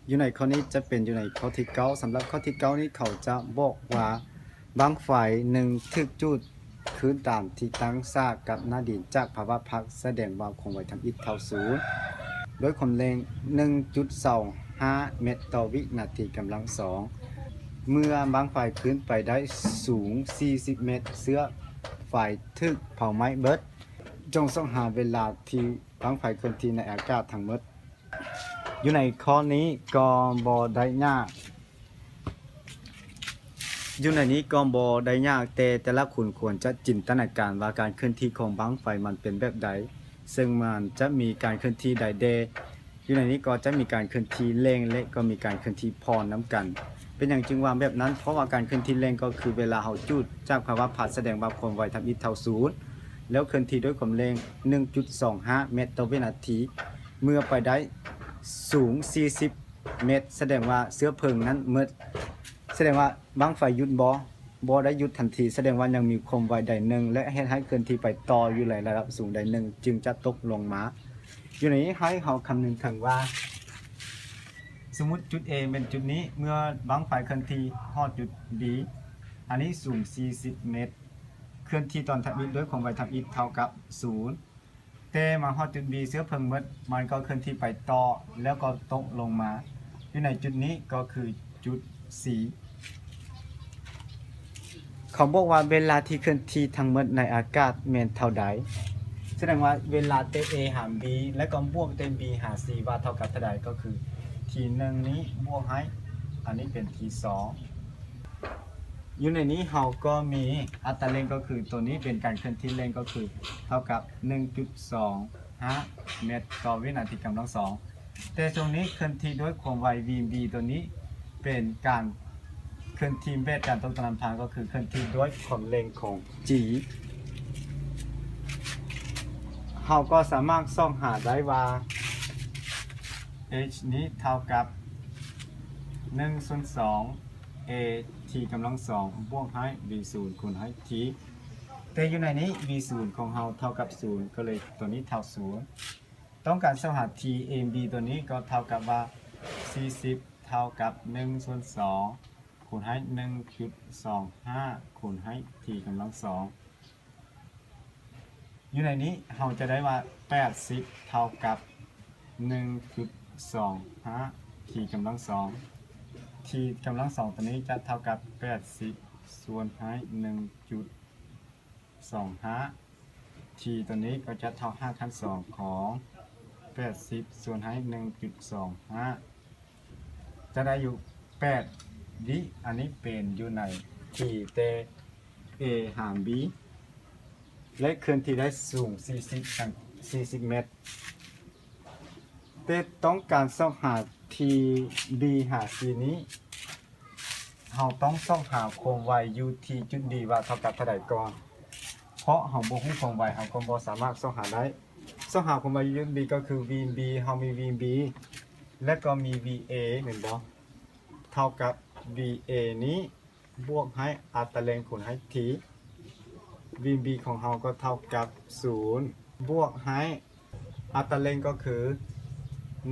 ຢູ່ໃນຂໍ້ນີ້ຈະເປັນຢູ່ໃນຂໍ້ທີເກົ້າ. ສຳລັບຂໍ້ທີເກົ້ານີ້ ເຂົາຈະບອກວ່າບັ້ງໄຟໜຶ່ງຖືກຈູດຄືນຕາມທິດຕັ້ງສາກກັບໜ້າດິນຈາກພາວະພັກ ສະແດງວ່າຄວາມໄວທຳອິດເທົ່າສູນ ດ້ວຍຄວາມເລັ່ງໜຶ່ງຈຸດສອງຫ້າແມັດຕໍ່ວິນາທີກຳລັງສອງ. ເມື່ອບັ້ງໄຟຂຶ້ນໄປໄດ້ສູງສີ່ສິບແມັດ ເຊື້ອໄຟຖືກເຜົາໄໝ້ເບິດ. ຈົ່ງຊອກຫາເວລາທີ່ບັ້ງໄຟເຄື່ອນທີ່ໃນອາກາດທັງໝົດ. ຢູ່ໃນຂໍ້ນີ້ກໍບໍ່ໄດ້ຍາກ ຢູ່ໃນນີ້ກໍບໍ່ໄດ້ຍາກ, ແຕ່ແຕ່ລະຄົນຄວນຈະຈິນຕະນາການວ່າການເຄື່ອນທີ່ຂອງບັ້ງໄຟມັນເປັນແບບໃດ, ເຊິ່ງມັນຈະມີການເຄື່ອນທີ່ໄດ້ແດ່. ຢູ່ໃນນີ້ກໍຈະມີການເຄື່ອນທີ່ເລັ່ງ ແລະ ກໍມີການເຄື່ອນທີ່ຜ່ອນນຳກັນ. ເປັນຫຍັງຈຶ່ງວ່າແບບນັ້ນ? ເພາະວ່າການເຄື່ອນທີ່ເລັ່ງກໍຄືເວລາເຮົາຈູດຈາກພາວະພັກ ສະແດງວ່າຄວາມໄວທຳອິດເທົ່າສູນ ແລ້ວເຄື່ອນທີ່ດ້ວຍຄວາມເລັ່ງໜຶ່ງຈຸດສອງຫ້າແມັດຕໍ່ວິນາທີ. ເມື່ອໄປໄດ້ສູງສີ່ສິບແມັດ ສະແດງວ່າເຊື້ອເພີງນັ້ນໝົດ, ສະແດງວ່າບັ້ງໄຟຢຸດບໍ່? ບໍ່ໄດ້ຢຸດທັນທີ, ສະແດງວ່າຍັງມີຄວາມໄວໃດໜຶ່ງ ແລະ ເຮັດໃຫ້ເຄື່ອນທີ່ໄປຕໍ່ຢູ່ໃນລະດັບສູງໃດໜຶ່ງ ຈຶ່ງຈະຕົກລົງມາ. ຢູ່ໃນນີ້ໃຫ້ເຮົາຄຳນຶງເຖິງວ່າ ສົມມຸດຈຸດ A ແມ່ນຈຸດນີ້, ເມື່ອບັ້ງໄຟເຄື່ອນທີ່ຮອດຈຸດ B ອັນນີ້ສູງສີ່ສິບແມັດ, ເຄື່ອນທີ່ຕອນທຳອິດດ້ວຍຄວາມໄວທຳອິດເທົ່າກັບສູນ. ແຕ່ມາຮອດຈຸດ B ເຊື້ອເພີງໝົດ, ມັນກໍເຄື່ອນທີ່ໄປຕໍ່ ແລ້ວກໍຕົກລົງມາ. ຢູ່ໃນຈຸດນີ້ກໍຄືຈຸດ C. ເຂົາບອກວ່າເວລາທີ່ເຄື່ອນທີ່ທັງໝົດໃນອາກາດແມ່ນເທົ່າໃດ? ສະແດງວ່າເວລາແຕ່ A ຫາ B ແລ້ວກໍບວກແຕ່ B ຫາ C ວ່າເທົ່າກັບເທົ່າໃດ? ກໍຄື T ໜຶ່ງນີ້ບວກໃຫ້ ອັນນີ້ເປັນ T ສອງ. ຢູ່ໃນນີ້ເຮົາກໍມີອັດຕາເລັ່ງ ກໍຄືໂຕນີ້ເປັນການເຄື່ອນທີ່ເລັ່ງ ກໍຄືເທົ່າກັບໜຶ່ງຈຸດສອງຫ້າແມັດຕໍ່ວິນາທີກຳລັງສອງ. ແຕ່ຊ່ວງນີ້ເຄື່ອນທີ່ດ້ວຍຄວາມໄວ vb ໂຕນີ້ເປັນການເຄື່ອນທີ່ແບບການຕົກຕາມລຳທາງ ກໍຄືເຄື່ອນທີ່ດ້ວຍຄວາມເລັ່ງຂອງ g. ເຮົາກໍສາມາດຊອກຫາໄດ້ວ່າ h ນີ້ເທົ່າກັບໜຶ່ງສ່ວນສອງ a t ກຳລັງສອງບວກໃຫ້ v ສູນຄູນໃຫ້ t. ແຕ່ຢູ່ໃນນີ້ v ສູນຂອງເຮົາເທົ່າກັບສູນ ກໍເລີຍຕົວນີ້ເທົ່າສູນ. ຕ້ອງການຊອກຫາ t ab ຕົວນີ້ກໍເທົ່າກັບວ່າສີ່ສິບເທົ່າກັບໜຶ່ງສ່ວນສອງຄູນໃຫ້ໜຶ່ງຈຸດສອງຫ້າຄູນໃຫ້ t ກຳລັງສອງ. ຢູ່ໃນນີ້ເຮົາຈະໄດ້ວ່າແປດສິບເທົ່າກັບໜຶ່ງຈຸດສອງຫ້າ t ກຳລັງສອງ. t ກຳລັງສອງຕົວນີ້ຈະເທົ່າກັບແປດສິບສ່ວນໃຫ້ໜຶ່ງຈຸດສອງຫ້າ t ຕົວນີ້ກໍຈະເທົ່າຮາກຂັ້ນສອງຂອງແປດສິບສ່ວນໃຫ້ໜຶ່ງຈຸດສອງຫ້າ ຈະໄດ້ຢູ່ແປດວິ. ອັນນີ້ເປັນຢູ່ໃນທີ່ແຕ່ a ຫາ b ແລະ ເຄື່ອນທີ່ໄດ້ສູງສີ່ສິບ ສີ່ສິບແມັດ. ແຕ່ຕ້ອງການຊອກຫາທີ່ b ຫາ c ນີ້ ເຮົາຕ້ອງຊອກຫາຄວາມໄວຢູ່ທີ່ຈຸດ b ວ່າເທົ່າກັບເທົ່າໃດກ່ອນ, ເພາະເຮົາບໍ່ຮູ້ຄວາມໄວ ເຮົາກໍບໍ່ສາມາດຊອກຫາໄດ້. ຊອກຫາຄວາມໄວຢູ່ຈຸດ b ກໍຄື vb ເຮົາມີ vb ແລະ ກໍມີ va ແມ່ນບໍ່? ເທົ່າກັບ va ນີ້ ບວກໃຫ້ອັດຕາເລັ່ງຄູນໃຫ້ t, vb ຂອງເຮົາກໍເທົ່າກັບສູນ ບວກໃຫ້ອັດຕາເລັ່ງກໍຄື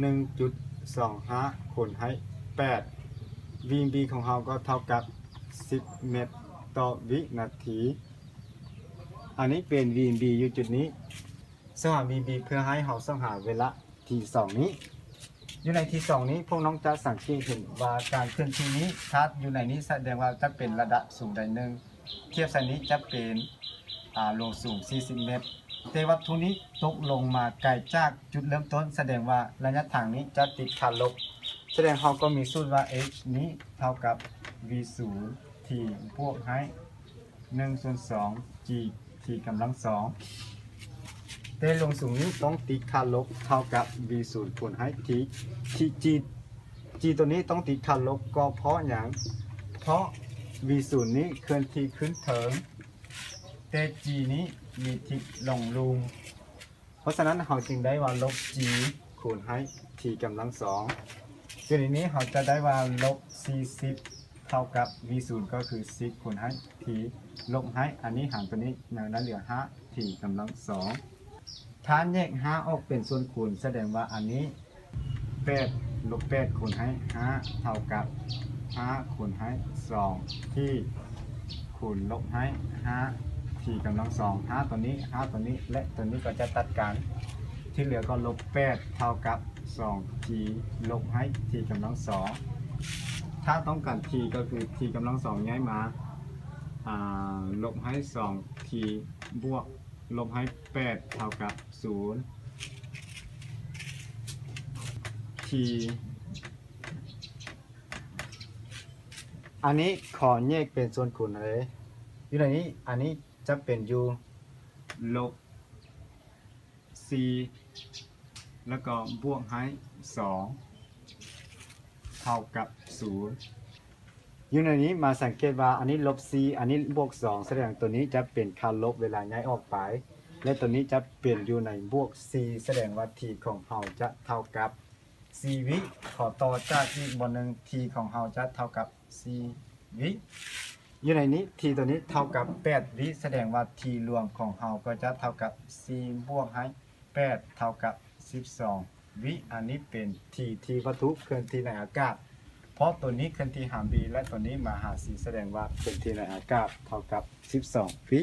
ໜຶ່ງຈຸດສອງຫ້າຄູນໃຫ້ແປດ, vb ຂອງເຮົາກໍເທົ່າກັບສິບແມັດຕໍ່ວິນາທີ. ອັນນີ້ເປັນ vb ຢູ່ຈຸດນີ້. ຊອກຫາ vb ເພື່ອໃຫ້ເຮົາຊອກຫາເວລາທີສອງນີ້. ຢູ່ໃນທີສອງນີ້ ພວກນ້ອງຈະສັງເກດເຫັນວ່າການເຄື່ອນທີ່ນີ້ ຖ້າຢູ່ໃນນີ້ສະແດງວ່າຈະເປັນລະດັບສູງໃດໜຶ່ງ, ທຽບໃສ່ນີ້ຈະເປັນ ອາ ລວງສູງສີ່ສິບແມັດ, ແຕ່ວັດຖຸນີ້ຕົກລົງມາໄກຈາກຈຸດເລີ່ມຕົ້ນ, ສະແດງວ່າໄລຍະທາງນີ້ຈະຕິດຄາລົບ. ສະແດງເຮົາກໍມີສູດວ່າ h ນີ້ເທົ່າກັບ v ສູນ t ບວກໃຫ້ ໜຶ່ງສ່ວນສອງ g t ກຳລັງສອງ. ແຕ່ລວງສູງນີ້ຕ້ອງຕິດຄາລົບເທົ່າກັບ v ສູນຄູນໃຫ້ t, t g, g ຕົວນີ້ຕ້ອງຕິດຄາລົບ ກໍເພາະຫຍັງ? ເພາະ v ສູນນີ້ເຄື່ອນທີ່ຂຶ້ນເທິງ, ແຕ່ g ນີ້ມີທິດລົງລຸ່ມ. ເພາະສະນັ້ນ ເຮົາຈຶ່ງໄດ້ວ່າລົບ g ຄູນໃຫ້ t ກຳລັງສອງ. ຢູ່ໃນນີ້ເຮົາຈະໄດ້ວ່າລົບສີ່ສິບເທົ່າກັບ v ສູນ ກໍຄືສິບຄູນໃຫ້ t ລົບໃຫ້ອັນນີ້ຫານຕົວນີ້ ແນວນັ້ນເຫຼືອຫ້າ t ກຳລັງສອງ. ຖ້າແຍກຫ້າອອກເປັນສ່ວນຄູນ ສະແດງວ່າອັນນີ້ແປດ ລົບແປດຄູນໃຫ້ຫ້າເທົ່າກັບຫ້າຄູນໃຫ້ສອງ ທີ່ຄູນລົບໃຫ້ຫ້າ t ກຳລັງສອງ ຫ້າຕົວນີ້ ຫ້າຕົວນີ້ ແລະ ຕົວນີ້ກໍຈະຕັດກັນ ທີ່ເຫຼືອກໍລົບແປດເທົ່າກັບສອງ t ລົບໃຫ້ t ກຳລັງສອງ ຖ້າຕ້ອງການ t ກໍຄື t ກຳລັງສອງຍ້າຍມາ ອາ ລົບໃຫ້ສອງ t ບວກລົບໃຫ້ແປດເທົ່າກັບສູນ t ອັນນີ້ຂໍແຍກເປັນສ່ວນຄູນເລີຍ ຢູ່ໃນນີ້ ອັນນີ້ຈະເປັນຢູ່ລົບສີ່ ແລ້ວກໍບວກໃຫ້ສອງເທົ່າກັບສູນ ຢູ່ໃນນີ້ມາສັງເກດວ່າ ອັນນີ້ລົບສີ່ ອັນນີ້ບວກສອງ ສະແດງຕົວນີ້ຈະເປັນຄ່າລົບເວລາຍ້າຍອອກໄປ ແລະ ຕົວນີ້ຈະເປັນຢູ່ໃນບວກສີ່ ສະແດງວ່າ t ຂອງເຮົາຈະເທົ່າກັບ ສີ່ວິ ຂໍຕໍ່ຈາກອີກບ່ອນໜຶ່ງ t ຂອງເຮົາຈະເທົ່າກັບສີ່ວິ ຢູ່ໃນນີ້ t ຕົວນີ້ເທົ່າກັບແປດວິ ສະແດງວ່າ t ລວມຂອງເຮົາກໍຈະເທົ່າກັບສີ່ບວກໃຫ້ແປດເທົ່າກັບສິບສອງວິ ອັນນີ້ເປັນ t ທີ່ວັດຖຸເຄື່ອນທີ່ໃນອາກາດ ເພາະຕົວນີ້ເຄື່ອນທີ່ຫາ b ແລະ ຕົວນີ້ມາຫາ c ສະແດງວ່າເຄື່ອນທີ່ໃນອາກາດເທົ່າກັບສິບສອງວິ